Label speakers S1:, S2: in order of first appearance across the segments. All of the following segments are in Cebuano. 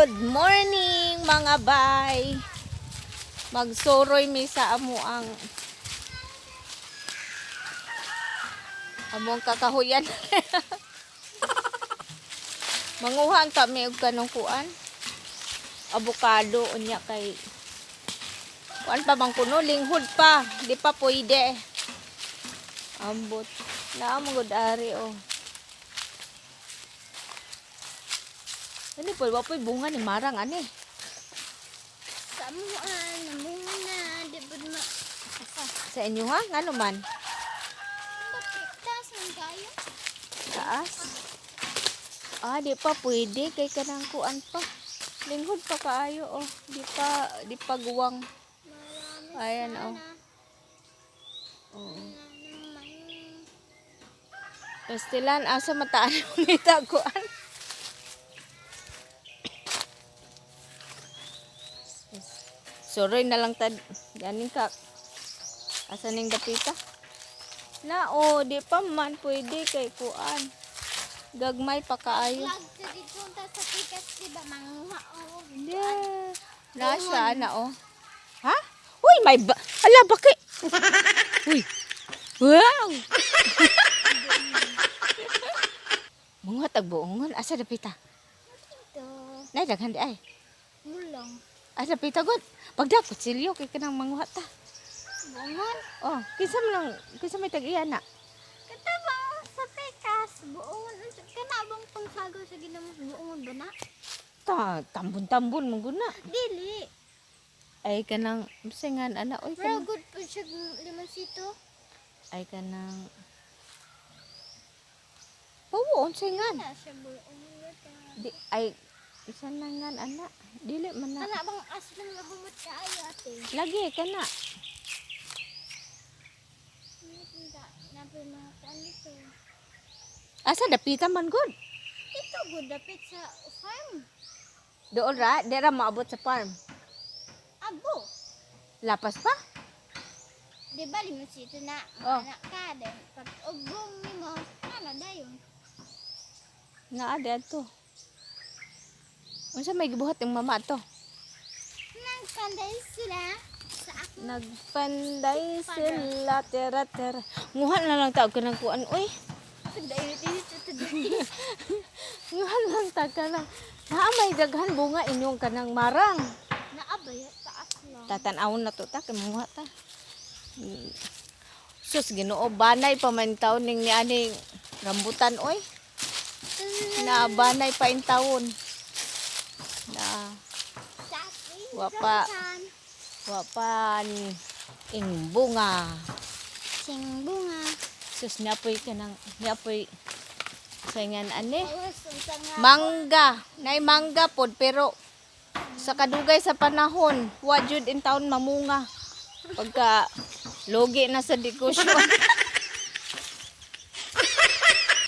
S1: Good morning, mga bay. Magsoroy mi sa amo ang among kakahuyan. Manguha ang kami og kanong kuan. Avocado unya kay kuan pa bang kuno, linghod pa, di pa pwede. Ambot. Naa mo gud ari oh. Ano po, wa po'y bunga ni Marang ani.
S2: Sa amuan, namuna, di ba ma... Asa?
S1: Sa inyo ha? Ngano man?
S2: Bakit? Taas man kayo?
S1: Taas. Ah, di pa pwede kay kanang kuan pa. Linghod pa kaayo oh. Di pa guwang.
S2: Marami
S1: Ayan oh.
S2: sana.
S1: Oo.
S2: Naman.
S1: Pastilan asa mataan mangita kuan. Suroy na lang tad ganing ka. Asa ning dapita? Na oh, di pa man pwede kay kuan. Gagmay pa kaayo.
S2: Lag sa dito ta sa pikas, di ba? Manguha o.
S1: Yeah. Na siya, na oh. Ha? Uy, may ba... Ala, bakit? Uy. Wow! Mga tagbuongon. Asa dapita?
S2: Ito.
S1: Nay, daghan di ay.
S2: Mulang.
S1: Asa dapita god. Pagda, kutsilyo kay kanang manguha ta.
S2: Buongon.
S1: Oh, kinsa man lang, kinsa may tag-iya na.
S2: Kata ba sa pikas, buongon. Kana bang pangsagaw sa ginamos buongon ba na?
S1: Ta, tambon-tambon man gud na.
S2: Dili.
S1: Ay kanang unsa nga ana oy
S2: Pero
S1: kanang
S2: good po siya limoncito.
S1: ay kanang Pawo unsa nga?
S2: Na siya buongon.
S1: Di ay isa na nga ana. Dili man na.
S2: Kana bang aslan nga humot kaayo ate?
S1: Lagi kana.
S2: Napay mga kaan dito.
S1: Asa dapita man gud.
S2: Dito good dapit sa farm.
S1: Doon ra, di ra maabot sa farm.
S2: Abo.
S1: Lapas pa?
S2: Di ba limoncito na?
S1: Oh.
S2: Anak ka din. Pag ugong nimo, ana dayon.
S1: Naa di adto. Unsa may gibuhat ng mama ato?
S2: Nagpanday sila sa ako.
S1: Nagpanday sila tera tera. Nguha na lang ta og kanang kuan oy. Nguha na lang ta kanang. Naa may daghan bunga inyong kanang marang.
S2: Naabay taas lang.
S1: Tatan-awon na to ta kay manguha ta. Sus, Ginoo, banay pa man taon ning nianing rambutan oy. Na banay pa in taon. Na
S2: Sa
S1: Wa pa. Wapan ing bunga.
S2: Sing bunga.
S1: Sus, niapoy ka ng niapoy saingan ani.
S2: Awas, unsa nga.
S1: Mangga, nay mangga pod pero sa kadugay sa panahon, wa jud in taon mamunga. Pagka logi na sa negosyo.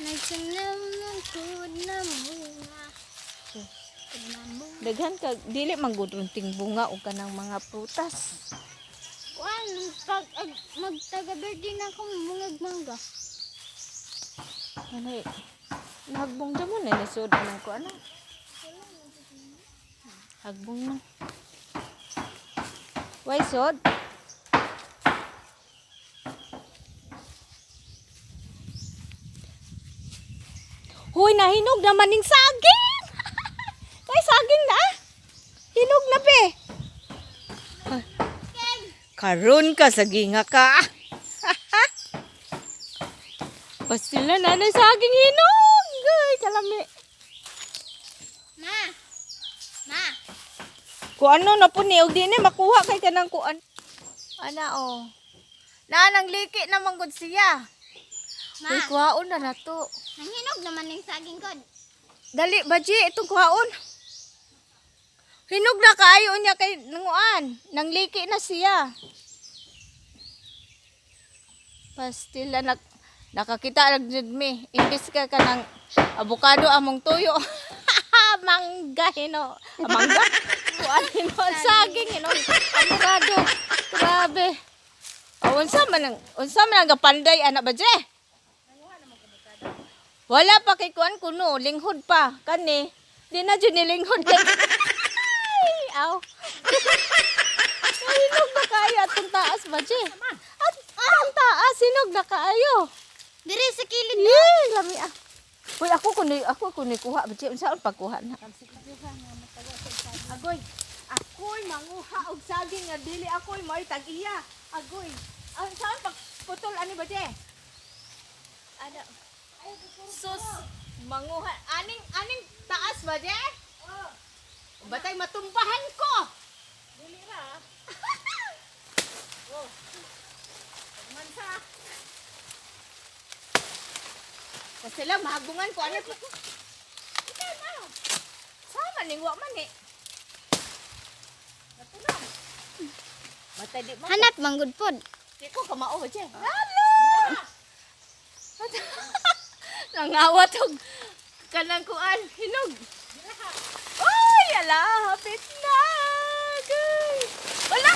S2: Nagsinamang ko na bunga. Na bunga.
S1: Daghan ka dili man gud unting bunga og kanang mga prutas.
S2: Kuan, pag magtaga-birthday na ako, mungag mangga.
S1: Anay nagbong damo na nisod nang ko ano. Hagbong man. Way sod. Huy, nahinog naman ning saging. Kay saging na. Hinog na be. Ah. Karon ka saginga ka. Pastila na na saging hinog. Ay, kalami.
S2: Ma! Ma!
S1: Kung ano na po ni, og di ni makuha kay kanang kuan. Ana oh. Na nang liki naman gud siya.
S2: Ma!
S1: Uy, kuhaon na nato.
S2: Nanghinog naman yung saging ko.
S1: Dali, baji, itong kuhaon. Hinog na kaayo niya kay nanguan. Nang liki na siya. Pastila nak nakakita lang jud mi. Imbis ka kanang avocado among tuyo. Mangga hino. Ah, mangga? Kuan hino. Saging hino. Avocado. Grabe. Oh, unsa man ang gapanday anak ba je? Wala pa kay kuan kuno, linghod pa kani. Di na dyan nilinghon kay. Ay, aw. Hinog na kaayo atong taas ba, Jay? At ang taas, hinog na kaayo.
S2: Diri sa kilid.
S1: Yay, lami ah. Uy, ako kuno kuha ba, Jay? Unsaon pagkuha na? Agoy, ako'y manguha og saging nga dili ako'y mo'y tag-iya. Agoy, ang saan pagputol ani ba, Jay? Ano? Sus, manguha. Aning taas ba, Jay?
S2: Oh.
S1: Batay matumbahan ko.
S3: Dili ra. Oh. Mansa.
S1: Kasi lang, mahagungan ko. Ano? Ikaw na. Sama ning wa man eh. Natulang. Batay di mo.
S2: Hanap manggod pod.
S1: Di ko kamao, Jay. Halo! Nangawat og kanang kuan, hinog. Uy, ala, hapit na. Guy. Wala.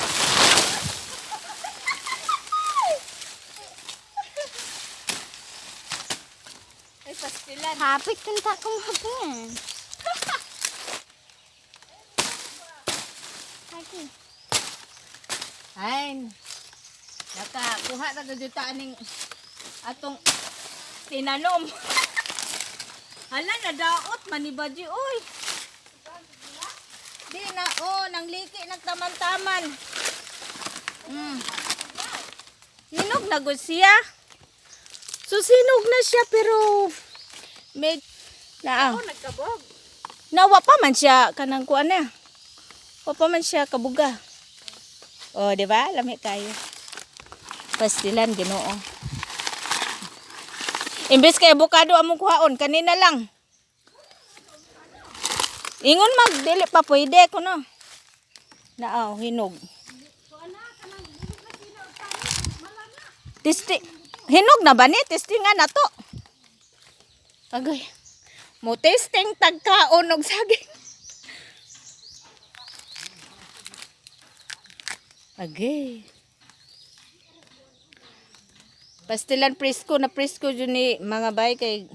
S1: Ay, pastilan.
S2: Hapit kun ta kong hapungan. Lagi.
S1: Ay, nakakuha na gud ta aning atong tinanom. Hala, nadaot man ni Baji, oy. Di na, oh, nang liki nagtaman-taman. Hinog na gud siya. So, sinog na siya pero med na
S3: Oh, nagkabog.
S1: Nawa pa man siya kanang kuan na. Wa pa man siya kabuga. Oh, di ba? Lami kayo. Pastilan Ginoo. Imbes kay avocado among kuhaon kanina lang. Ingon mag dili pa pwede kuno. Naaw hinog. Tisti hinog na ba ni? Testing nga na to. Agoy. Mo testing tagkaon og saging. Agay. Pastilan presko na presko jud ni mga bay kay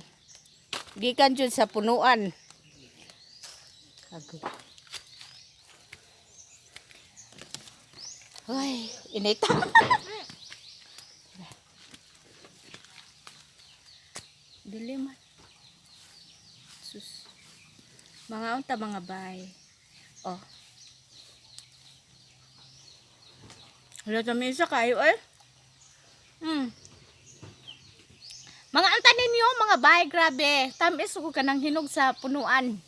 S1: gikan jud sa punuan. Agay. Ay, inita. Dili man. Sus. Mga unta mga bay. Oh. Wala kami isa kayo eh. Mga anta ninyo mga bay, grabe. Tamis ko kanang hinog sa punuan.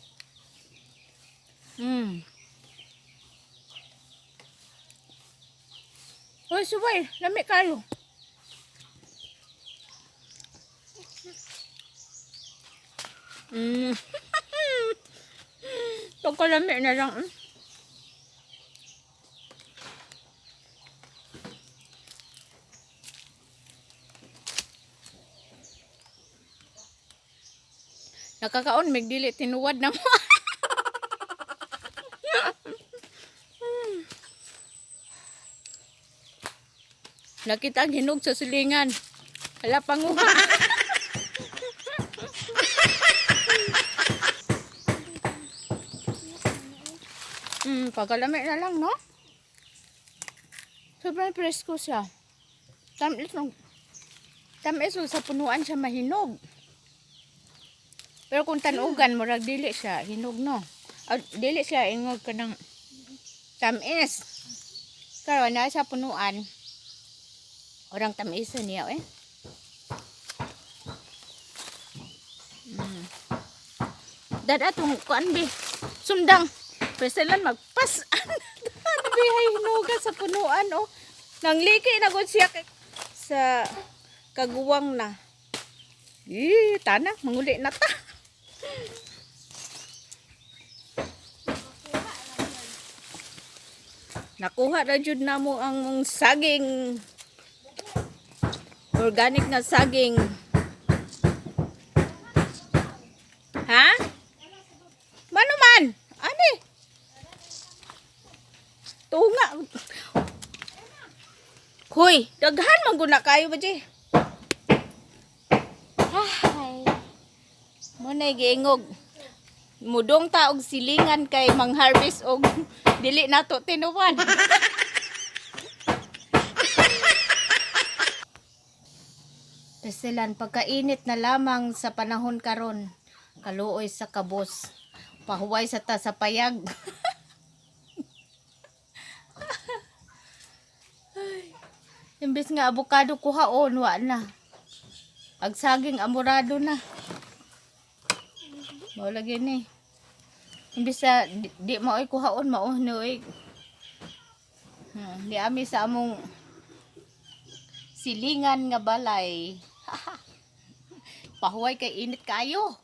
S1: Uy, subay, lami kayo. Pagkalami na lang. Nakakaon, mig dili tinuwad na mo. Nakita ang hinog sa silingan. Hala panguha. Pagkalami na lang, no? Sobrang presko siya. Tamis lang. Tamis lang sa punuan siya mahinog. Pero kung tanugan, murag dili siya hinog, no? Ah, dili siya ingog ka ng tamis. Karon na sa punuan. Orang tamisan niya, eh. Dad atong kuan bi. Sundang. Preselan magpas-an. Ano bi hay hinuga sa punuan oh. Nangliki na gud siya sa kaguwang na. Eh, tana, manguli na ta. Nakuha na jud namo ang saging. Organic na saging. Ha? Mano man? Ani? Tunga. Hoy, daghan man gud na kayo ba, Jay?
S2: Ay.
S1: Mo na giingog. Mudong ta og silingan kay mang-harvest og dili nato tinuwan. Pastilan, pagkainit na lamang sa panahon karon, kaluoy sa kabos. Pahuway sa ta sa payag. Ay, imbes nga abokado kuhaon, wa na. Ag saging amurado na. Mao lagi ni. Imbes sa di maoy kuhaon, mao ni oy. Di ami sa among silingan nga balay. Pahuway kay init kayo.